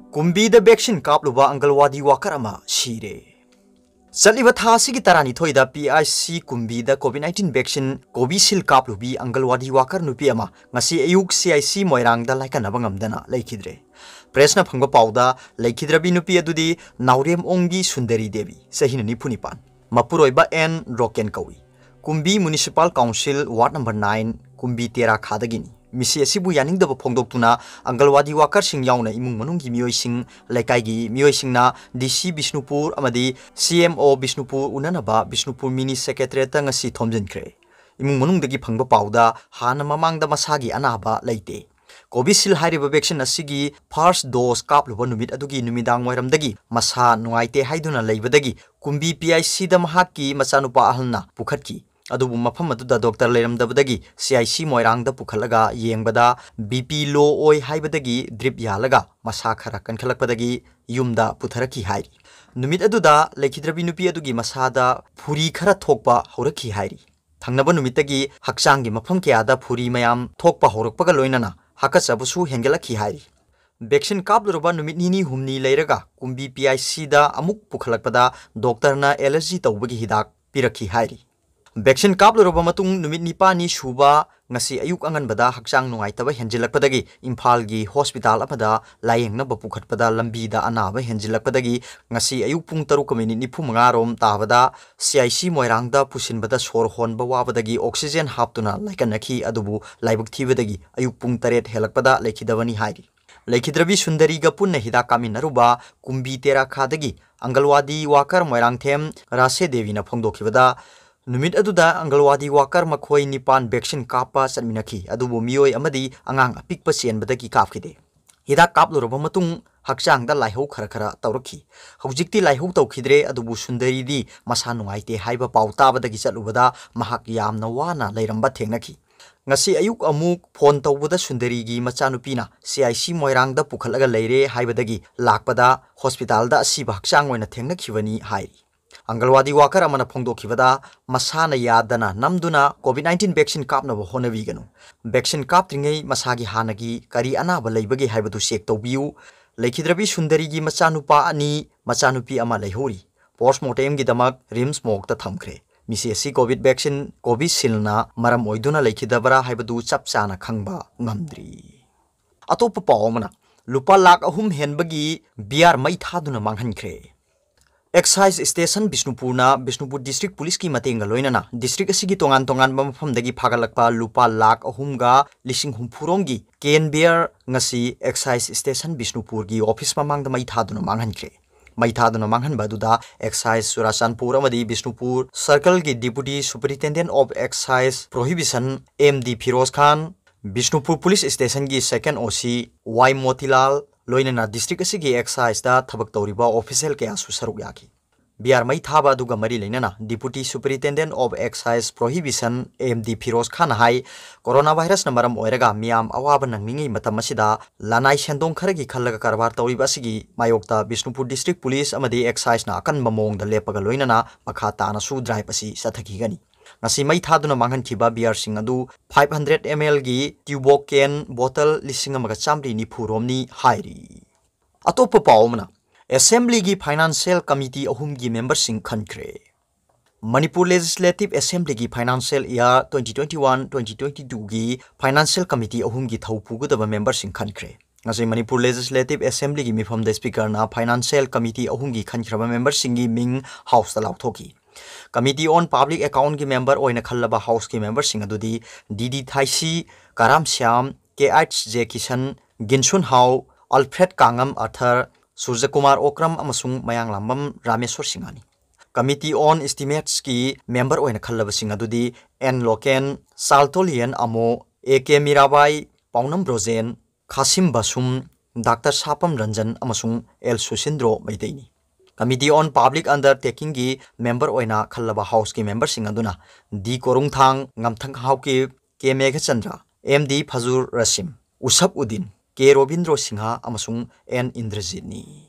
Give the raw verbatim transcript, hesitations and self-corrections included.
ꯀꯨꯝꯕꯤꯗ vaccine ꯀꯥꯞꯂꯨꯕ ꯑꯪꯒꯜꯋꯥꯗꯤ worker ꯑꯃ ꯁꯤꯔꯦ꯫ ꯆꯠꯂꯤꯕ ꯊꯥ ꯑꯁꯤꯒꯤ ꯇꯔꯥꯅꯤꯊꯣꯏꯗ P I C ꯀꯨꯝꯕꯤꯗ COVID nineteen vaccine Covishield ꯀꯥꯞꯂꯨꯕꯤ anganwadi worker ꯅꯨꯄꯤ ꯑꯃ ꯉꯁꯤ ꯑꯌꯨꯛ C I C ꯃꯣꯏꯔꯥꯡꯗ ꯂꯥꯏꯀꯠꯅꯕ ꯉꯝꯗꯅ ꯂꯩꯈꯤꯗ꯭ꯔꯦ꯫ Pressꯅ ꯐꯪꯕ ꯄꯥꯎꯗ ꯂꯩꯈꯤꯗ꯭ꯔꯕꯤ ꯅꯨꯄꯤ ꯑꯗꯨꯗꯤ ꯅꯥꯎꯔꯦꯝ ꯑꯣꯡꯒꯤ ꯁꯨꯟꯗꯔꯤ ꯗꯦꯕꯤ, ꯆꯍꯤꯅ ꯅꯤꯐꯨ ꯅꯤꯄꯥꯟ, ꯃꯄꯨꯔꯣꯏꯕ ꯑꯦꯟ ꯔꯣꯀꯦꯟ ꯀꯧꯏ꯫ ꯀꯨꯝꯕꯤ Municipal Council Ward number nine, ꯀꯨꯝꯕꯤ ꯇꯦꯔꯥꯈꯥꯗꯒꯤꯅꯤ꯫ ꯃꯤꯁꯤ ꯑꯁꯤꯕꯨ ꯌꯥꯅꯤꯡꯗꯕ ꯐꯣꯡꯗꯣꯛꯇꯨꯅ ꯑꯪꯒꯜꯋꯥꯗꯤ workerꯁꯤꯡ ꯌꯥꯎꯅ ꯏꯃꯨꯡ ꯃꯅꯨꯡꯒꯤ ꯃꯤꯑꯣꯏꯁꯤꯡ, ꯂꯩꯀꯥꯏꯒꯤ ꯃꯤꯑꯣꯏꯁꯤꯡꯅ D C ꯕꯤꯁꯅꯨꯄꯨꯔ ꯑꯃꯗꯤ C M O Bishnupur ꯎꯅꯅꯕ Bishnupur mini secretariatꯇ ꯉꯁꯤ ꯊꯣꯝꯖꯤꯟꯈ꯭ꯔꯦ꯫ ꯏꯃꯨꯡ ꯃꯅꯨꯡꯗꯒꯤ ꯐꯪꯕ ꯄꯥꯎꯗ ꯍꯥꯟꯅ ꯃꯃꯥꯡꯗ ꯃꯁꯥꯒꯤ ꯑꯅꯥꯕ ꯂꯩꯇꯦ꯫ Covishield ꯍꯥꯏꯔꯤꯕ vaccine ꯑꯁꯤꯒꯤ first dose ꯀꯥꯞꯂꯨꯕ ꯅꯨꯃꯤꯠ ꯑꯗꯨꯒꯤ ꯅꯨꯃꯤꯗꯥꯡ ꯋꯥꯏꯔꯝꯗꯒꯤ ꯃꯁꯥ ꯅꯨꯡꯉꯥꯏꯇꯦ ꯍꯥꯏꯗꯨꯅ ꯂꯩꯕꯗꯒꯤ ꯀꯨꯝꯕꯤ P I Cꯗ ꯃꯍꯥꯛꯀꯤ ꯃꯆꯥꯅꯨꯄꯥ ꯑꯍꯜꯅ ꯄꯨꯈꯠꯈꯤ꯫ ꯑꯗꯨꯕꯨ ꯃꯐꯝ ꯑꯗꯨꯗ doctor ꯂꯩꯔꯝꯗꯕꯗꯒꯤ C I C ꯃꯣꯏꯔꯥꯡꯗ ꯄꯨꯈꯠꯂꯒ ꯌꯦꯡꯕꯗ B P low ꯑꯣꯏ ꯍꯥꯏꯕꯗꯒꯤ drip ꯌꯥꯜꯂꯒ ꯃꯁꯥ ꯈꯔ ꯀꯟꯈꯠꯂꯛꯄꯗꯒꯤ ꯌꯨꯝꯗ ꯄꯨꯊꯔꯛꯈꯤ ꯍꯥꯏꯔꯤ꯫ ꯅꯨꯃꯤꯠ ꯑꯗꯨꯗ ꯂꯩꯈꯤꯗ꯭ꯔꯕꯤ ꯅꯨꯄꯤ ꯑꯗꯨꯒꯤ ꯃꯁꯥꯗ ꯐꯨꯔꯤ ꯈꯔ ꯊꯣꯛꯄ ꯍꯧꯔꯛꯈꯤ ꯍꯥꯏꯔꯤ꯫ ꯊꯪꯅꯕ ꯅꯨꯃꯤꯠꯇꯒꯤ ꯍꯛꯆꯥꯡꯒꯤ ꯃꯐꯝ ꯀꯌꯥꯗ ꯐꯨꯔꯤ ꯃꯌꯥꯝ ꯊꯣꯛꯄ ꯍꯧꯔꯛꯄꯒ ꯂꯣꯏꯅꯅ ꯍꯥꯀꯠꯆꯕꯁꯨ ꯍꯦꯟꯒꯠꯂꯛꯈꯤ ꯍꯥꯏꯔꯤ꯫ Vaccine ꯀꯥꯞꯂꯨꯔꯕ ꯅꯨꯃꯤꯠ ꯅꯤꯅꯤ ꯍꯨꯝꯅꯤ ꯂꯩꯔꯒ ꯀꯨꯝꯕꯤ P I Cꯗ ꯑꯃꯨꯛ ꯄꯨꯈꯠꯂꯛꯄꯗ doctorꯅ allergy ꯇꯧꯕꯒꯤ ꯍꯤꯗꯥꯛ ꯄꯤꯔꯛꯈꯤ ꯍꯥꯏꯔꯤ꯫ Vaccine ꯀꯥꯞꯂꯨꯔꯕ ꯃꯇꯨꯡ ꯅꯨꯃꯤꯠ ꯅꯤꯄꯥꯜꯅꯤ ꯁꯨꯕ ꯉꯁꯤ ꯑꯌꯨꯛ ꯑꯉꯟꯕꯗ ꯍꯛꯆꯥꯡ ꯅꯨꯡꯉꯥꯏꯇꯕ ꯍꯦꯟꯖꯤꯜꯂꯛꯄꯗꯒꯤ ꯏꯝꯐꯥꯜꯒꯤ hospital ꯑꯃꯗ ꯂꯥꯌꯦꯡꯅꯕ ꯄꯨꯈꯠꯄꯗ ꯂꯝꯕꯤꯗ ꯑꯅꯥꯕ ꯍꯦꯟꯖꯤꯜꯂꯛꯄꯗꯒꯤ ꯉꯁꯤ ꯑꯌꯨꯛ ꯄꯨꯡ ꯇꯔꯨꯛꯀ minute ꯅꯤꯐꯨ ꯃꯉꯥ ꯔꯣꯝ ꯇꯥꯕꯗ C I C ꯃꯣꯏꯔꯥꯡꯗ ꯄꯨꯁꯤꯟꯕꯗ ꯁꯣꯔ ꯍꯣꯟꯕ ꯋꯥꯕꯗꯒꯤ oxygen ꯍꯥꯞꯇꯨꯅ ꯂꯥꯏꯀꯠꯅꯈꯤ, ꯑꯗꯨꯕꯨ ꯂꯥꯏꯕꯛ ꯊꯤꯕꯗꯒꯤ ꯑꯌꯨꯛ ꯄꯨꯡ ꯇꯔꯦꯠ ꯍꯦꯜꯂꯛꯄꯗ ꯂꯩꯈꯤꯗꯕꯅꯤ ꯍꯥꯏꯔꯤ꯫ ꯂꯩꯈꯤꯗ꯭ꯔꯕꯤ ꯁꯨꯟꯗꯔꯤꯒ ꯄꯨꯟꯅ ꯍꯤꯗꯥꯛ ꯀꯥꯞꯃꯤꯟꯅꯔꯨꯕ ꯀꯨꯝꯕꯤ ꯇꯦꯔꯥꯈꯥꯗꯒꯤ ꯑꯪꯒꯜꯋꯥꯗꯤ worker ꯃꯣꯏꯔꯥꯡꯊꯦꯝ ꯔꯥꯁꯦ ꯗꯦꯕꯤꯅ ꯐꯣꯡꯗꯣꯛꯈꯤꯕꯗ, ꯅꯨꯃꯤꯠ ꯑꯗꯨꯗ ꯑꯪꯒꯜꯋꯥꯗꯤ worker ꯃꯈꯣꯏ ꯅꯤꯄꯥꯟ vaccine ꯀꯥꯞꯄ ꯆꯠꯃꯤꯟꯅꯈꯤ, ꯑꯗꯨꯕꯨ ꯃꯤꯑꯣꯏ ꯑꯃꯗꯤ ꯑꯉꯥꯡ ꯑꯄꯤꯛꯄ ꯆꯦꯟꯕꯗꯒꯤ ꯀꯥꯞꯈꯤꯗꯦ꯫ ꯍꯤꯗꯥꯛ ꯀꯥꯞꯂꯨꯔꯕ ꯃꯇꯨꯡ ꯍꯛꯆꯥꯡꯗ ꯂꯥꯏꯍꯧ ꯈꯔ ꯈꯔ ꯇꯧꯔꯛꯈꯤ꯫ ꯍꯧꯖꯤꯛꯇꯤ ꯂꯥꯏꯍꯧ ꯇꯧꯈꯤꯗ꯭ꯔꯦ, ꯑꯗꯨꯕꯨ ꯁꯨꯟꯗꯔꯤꯗꯤ ꯃꯁꯥ ꯅꯨꯡꯉꯥꯏꯇꯦ ꯍꯥꯏꯕ ꯄꯥꯎ ꯇꯥꯕꯗꯒꯤ ꯆꯠꯂꯨꯕꯗ ꯃꯍꯥꯛ ꯌꯥꯝꯅ ꯋꯥꯅ ꯂꯩꯔꯝꯕ ꯊꯦꯡꯅꯈꯤ꯫ ꯉꯁꯤ ꯑꯌꯨꯛ ꯑꯃꯨꯛ phone ꯇꯧꯕꯗ ꯁꯨꯟꯗꯔꯤꯒꯤ ꯃꯆꯥꯅꯨꯄꯤꯅ C I C ꯃꯣꯏꯔꯥꯡꯗ ꯄꯨꯈꯠꯂꯒ ꯂꯩꯔꯦ ꯍꯥꯏꯕꯗꯒꯤ ꯂꯥꯛꯄꯗ hospitalꯗ ꯑꯁꯤꯕ ꯍꯛꯆꯥꯡ ꯑꯣꯏꯅ ꯊꯦꯡꯅꯈꯤꯕꯅꯤ ꯍꯥꯏꯔꯤ꯫ ꯑꯪꯒꯜꯋꯥꯗꯤ worker ꯑꯃꯅ ꯐꯣꯡꯗꯣꯛꯈꯤꯕꯗ, ꯃꯁꯥꯅ ꯌꯥꯗꯅ ꯅꯝꯗꯨꯅ COVID nineteen vaccine ꯀꯥꯞꯅꯕ ꯍꯣꯠꯅꯕꯤꯒꯅꯨ꯫ Vaccine ꯀꯥꯞꯇ꯭ꯔꯤꯉꯩ ꯃꯁꯥꯒꯤ ꯍꯥꯟꯅꯒꯤ ꯀꯔꯤ ꯑꯅꯥꯕ ꯂꯩꯕꯒꯦ ꯍꯥꯏꯕꯗꯨ check ꯇꯧꯕꯤꯌꯨ꯫ ꯂꯩꯈꯤꯗ꯭ꯔꯕꯤ ꯁꯨꯟꯗꯔꯤꯒꯤ ꯃꯆꯥꯅꯨꯄꯥ ꯑꯅꯤ, ꯃꯆꯥꯅꯨꯄꯤ ꯑꯃ ꯂꯩꯍꯧꯔꯤ꯫ Post mortemꯒꯤꯗꯃꯛ RIMS morgueꯇ ꯊꯝꯈ꯭ꯔꯦ꯫ ꯃꯤꯁꯤ ꯑꯁꯤ COVID vaccine Covisshieldꯅ ꯃꯔꯝ ꯑꯣꯏꯗꯨꯅ ꯂꯩꯈꯤꯗꯕ꯭ꯔꯥ ꯍꯥꯏꯕꯗꯨ ꯆꯞ ꯆꯥꯅ ꯈꯪꯕ ꯉꯝꯗ꯭ꯔꯤ꯫ ꯑꯇꯣꯞꯄ ꯄꯥꯎ ꯑꯃꯅ, ꯂꯨꯄꯥ ꯂꯥꯈ ꯑꯍꯨꯝ ꯍꯦꯟꯕꯒꯤ ꯕꯤꯌꯥꯔ ꯃꯩ ꯊꯥꯗꯨꯅ ꯃꯥꯡꯍꯟꯈ꯭ꯔꯦ꯫ Excise Station ꯕꯤꯁꯅꯨꯄꯨꯔꯅ ꯕꯤꯁꯅꯨꯄꯨꯔ District Policeꯀꯤ ꯃꯇꯦꯡꯒ ꯂꯣꯏꯅꯅ district ꯑꯁꯤꯒꯤ ꯇꯣꯉꯥꯟ ꯇꯣꯉꯥꯟꯕ ꯃꯐꯝꯗꯒꯤ ꯐꯥꯒꯠꯂꯛꯄ ꯂꯨꯄꯥ ꯂꯥꯈ ꯑꯍꯨꯝꯒ ꯂꯤꯁꯤꯡ ꯍꯨꯝꯐꯨ ꯔꯣꯝꯒꯤ can beer ꯉꯁꯤ Excise Station ꯕꯤꯁꯅꯨꯄꯨꯔꯒꯤ office ꯃꯃꯥꯡꯗ ꯃꯩ ꯊꯥꯗꯨꯅ ꯃꯥꯡꯍꯟꯈ꯭ꯔꯦ꯫ ꯃꯩ ꯊꯥꯗꯨꯅ ꯃꯥꯡꯍꯟꯕ ꯑꯗꯨꯗ Excise ꯆꯨꯔꯥꯆꯥꯟꯄꯨꯔ ꯑꯃꯗꯤ Bishnupur circleꯒꯤ Deputy Superintendent of Excise Prohibition M D Firoz Khan, Bishnupur Police Stationꯒꯤ second OC Y Motilal, ꯂꯣꯏꯅꯅ district ꯑꯁꯤꯒꯤ Exciseꯇ ꯊꯕꯛ ꯇꯧꯔꯤꯕ official ꯀꯌꯥꯁꯨ ꯁꯔꯨꯛ ꯌꯥꯈꯤ꯫ ꯕꯤꯌꯥꯔ ꯃꯩ ꯊꯥꯕ ꯑꯗꯨꯒ ꯃꯔꯤ ꯂꯩꯅꯅ Deputy Superintendent of Excise Prohibition M D Firoz ꯈꯥꯟꯅ ꯍꯥꯏ, coronavirusꯅ ꯃꯔꯝ ꯑꯣꯏꯔꯒ ꯃꯤꯌꯥꯝ ꯑꯋꯥꯕ ꯅꯪꯂꯤꯉꯩ ꯃꯇꯝ ꯑꯁꯤꯗ ꯂꯅꯥꯏ ꯁꯦꯟꯗꯣꯡ ꯈꯔꯒꯤ ꯈꯜꯂꯒ ꯀꯔꯕꯥꯔ ꯇꯧꯔꯤꯕ ꯑꯁꯤꯒꯤ ꯃꯥꯌꯣꯛꯇ ꯕꯤꯁꯅꯨꯄꯨꯔ District Police ꯑꯃꯗꯤ Exciseꯅ ꯑꯀꯟꯕ ꯃꯑꯣꯡꯗ ꯂꯦꯞꯄꯒ ꯂꯣꯏꯅꯅ ꯃꯈꯥ ꯇꯥꯅꯁꯨ drive ꯑꯁꯤ ꯆꯠꯊꯈꯤꯒꯅꯤ꯫ ꯉꯁꯤ ꯃꯩ ꯊꯥꯗꯨꯅ ꯃꯥꯡꯍꯟꯈꯤꯕ ꯕꯤꯌꯥꯔꯁꯤꯡ ꯑꯗꯨ five hundred mlꯒꯤ Tuborg can bottle ꯂꯤꯁꯤꯡ ꯑꯃꯒ ꯆꯥꯃꯔꯤ ꯅꯤꯐꯨ ꯔꯣꯝꯅꯤ ꯍꯥꯏꯔꯤ꯫ ꯑꯇꯣꯞꯄ ꯄꯥꯎ ꯑꯃꯅ, Assemblyꯒꯤ Financial Committee ꯑꯍꯨꯝꯒꯤ memberꯁꯤꯡ ꯈꯟꯈ꯭ꯔꯦ꯫ Manipur Legislative Assemblyꯒꯤ financial year twenty twenty-one twenty twenty-twoꯒꯤ Financial Committee ꯑꯍꯨꯝꯒꯤ ꯊꯧ ꯄꯨꯒꯗꯕ memberꯁꯤꯡ ꯈꯟꯈ꯭ꯔꯦ꯫ ꯉꯁꯤ ꯃꯅꯤꯄꯨꯔ Legislative Assemblyꯒꯤ ꯃꯤꯐꯝꯗ Speakerꯅ Financial Committee ꯑꯍꯨꯝꯒꯤ ꯈꯟꯈ꯭ꯔꯕ memberꯁꯤꯡꯒꯤ ꯃꯤꯡ Houseꯇ ꯂꯥꯎꯊꯣꯛꯈꯤ꯫ Committee on Public Accountꯒꯤ member ꯑꯣꯏꯅ ꯈꯜꯂꯕ Houseꯀꯤ memberꯁꯤꯡ ꯑꯗꯨꯗꯤ ꯗꯤ ꯗꯤ ꯊꯥꯏꯁꯤ, ꯀꯔꯥꯝ ꯁ꯭ꯌꯥꯝ, ꯀꯦ ꯑꯩꯆ ꯖꯦ ꯀꯤꯁꯟ, ꯒꯤꯟꯁꯨꯟ ꯍꯥꯎ, ꯑꯜꯐ꯭ꯔꯦꯗ ꯀꯥꯡꯉꯝ ꯑꯥꯔꯊꯔ, ꯁꯨꯔꯖꯀꯨꯃꯥꯔ ꯑꯣꯀ꯭ꯔꯝ ꯑꯃꯁꯨꯡ ꯃꯌꯥꯡꯂꯥꯝꯕꯝ ꯔꯥꯃꯦꯁꯣꯔ ꯁꯤꯡꯍꯅꯤ꯫ Committee on Estimatesꯀꯤ member ꯑꯣꯏꯅ ꯈꯜꯂꯕꯁꯤꯡ ꯑꯗꯨꯗꯤ and Loken, Chaltonlien Amo, A K Mirabai, Paonam Brojen, Khashim Vashum, doctor Sapam Ranjan ꯑꯃꯁꯨꯡ ꯑꯦꯜ ꯁꯨꯁꯤꯟꯗ꯭ꯔꯣ ꯃꯩꯇꯩꯅꯤ꯫ Committee on Public Undertakingꯒꯤ member ꯑꯣꯏꯅ ꯈꯜꯂꯕ Houseꯀꯤ memberꯁꯤꯡ ꯑꯗꯨꯅ ꯗꯤ ꯀꯣꯔꯨꯡꯊꯥꯡ, ꯉꯝꯊꯪ Haokip, K Meghachandra, M D Fajur Rahim, ꯎꯁꯞ ꯎꯗꯤꯟ, ꯀꯦ ꯔꯣꯕꯤꯟꯗ꯭ꯔꯣ ꯁꯤꯡꯍ ꯑꯃꯁꯨꯡ ꯑꯦꯟ ꯏꯟꯗ꯭ꯔꯖꯤꯠꯅꯤ꯫